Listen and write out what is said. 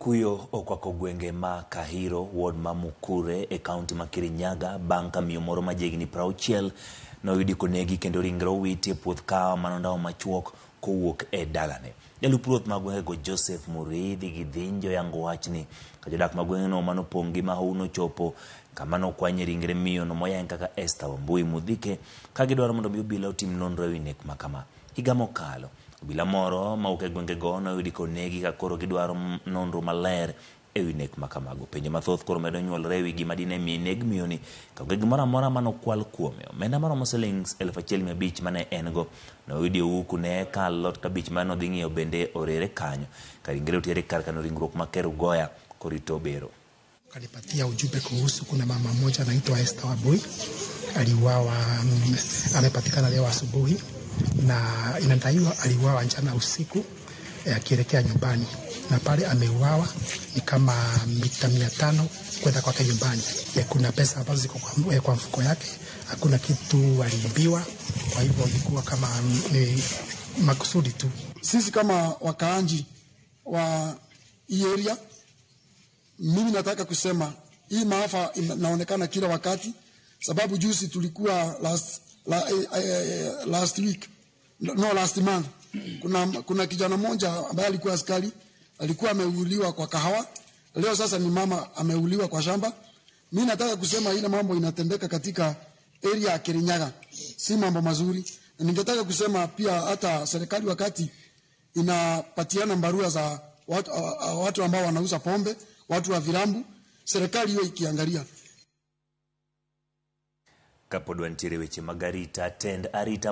Kuyo okwako gwenge ma Kahiro, ward ma Mukure e kaunti ma Kirinyaga bang' ka miyo moro ma jahigni 60 noyudi konegi kendo ringre owiti e puoth kahawa manondawo machuok kowuok e dalane. Jalup ruoth ma gwengego Joseph Muriithi Githinji oyango wachni ka jodak ma gweng'no manopong' gi mahu nochopo kama nokwanye ringre miyono moyang kaka Esther Wambui Mudhike ka gidwaro mondo mi obila otim nonro ewi nek ma kama. Higa mokalo, obila moro mawuok e gwengego noyudi konegi ka koro gidwaro nonro maler ewi nek ma kamago. Penjo mathoth koro medo nyuolore ewi gima dine mi neg miyoni ka onge gimoro amora manokwal kuome. Omenda maromo silings 1500 mane en go noyudi e ohuku ne ka alot kabich mane odhi ng'iewo bende orere kanyo ka ringre oter e kar kano ringruok ma Kerugoya korito bero. Kanipatia ujumbe kuhusu kuna mama mmoja anaitwa Esther Wambui aliuawa, amepatikana leo asubuhi na inadaiwa aliuawa jana usiku akielekea nyumbani, na pale ameuawa ni kama mita 500 kwenda kwake nyumbani. Kuna pesa ambazo ziko kwa mfuko yake, hakuna kitu aliibiwa, kwa hivyo ilikuwa kama ni makusudi tu. Sisi kama wakaanji wa hii area, mimi nataka kusema hii maafa inaonekana kila wakati, sababu juzi tulikuwa last week, no, last month, kuna kijana mmoja ambaye alikuwa askari alikuwa ameuliwa kwa kahawa. Leo sasa ni mama ameuliwa kwa shamba. Mimi nataka kusema ile mambo inatendeka katika area ya Kirinyaga si mambo mazuri. Ningetaka kusema pia hata serikali wakati inapatiana barua za watu ambao wanauza pombe, watu wa vilambu, serikali hiyo ikiangalia. Kapod wantiere weche mag arita, tend arita.